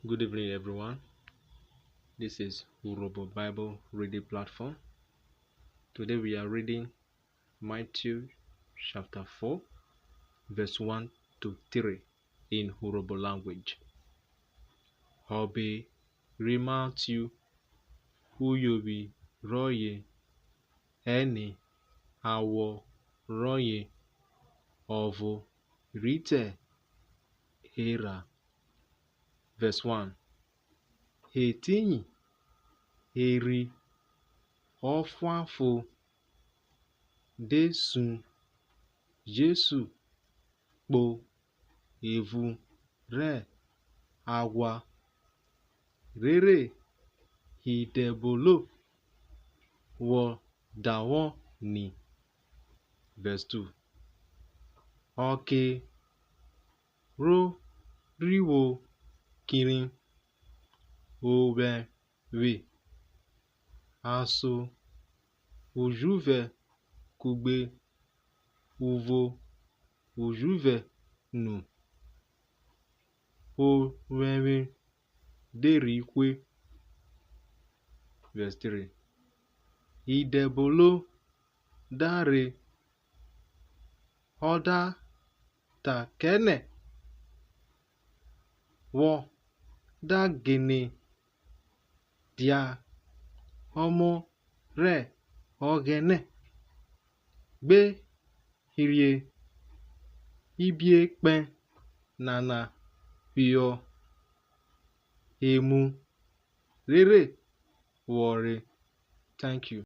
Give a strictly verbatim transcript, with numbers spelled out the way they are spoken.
Good evening, everyone. This is Urhobo Bible Reading Platform. Today we are reading Matthew chapter four, verse one to three in Urhobo language. Ọbe ri Matthew, uyovwi rọye ẹne, awọ rọye ọvo rhi te erha. Verse one. Etiyin erhi ọfuanfon de sun Jesu kpo evun rẹ aghwa, rere idẹbono vwọ davwọn ni. Verse two. Ọke ro rhi vwo kirin ovwẹvwe, ason ujuvẹ kugbe uvo ujuvẹ nu, ovwẹvwe de rhi hwe. Verse three. Idẹbono da rhe, ọ da ta kẹ nẹ, Wọ da ghene dia Ọmọ rẹ Ọghẹnẹ, gbe hirhe ibiekpẹn nana phihọ emu rere wọ rhe. Thank you.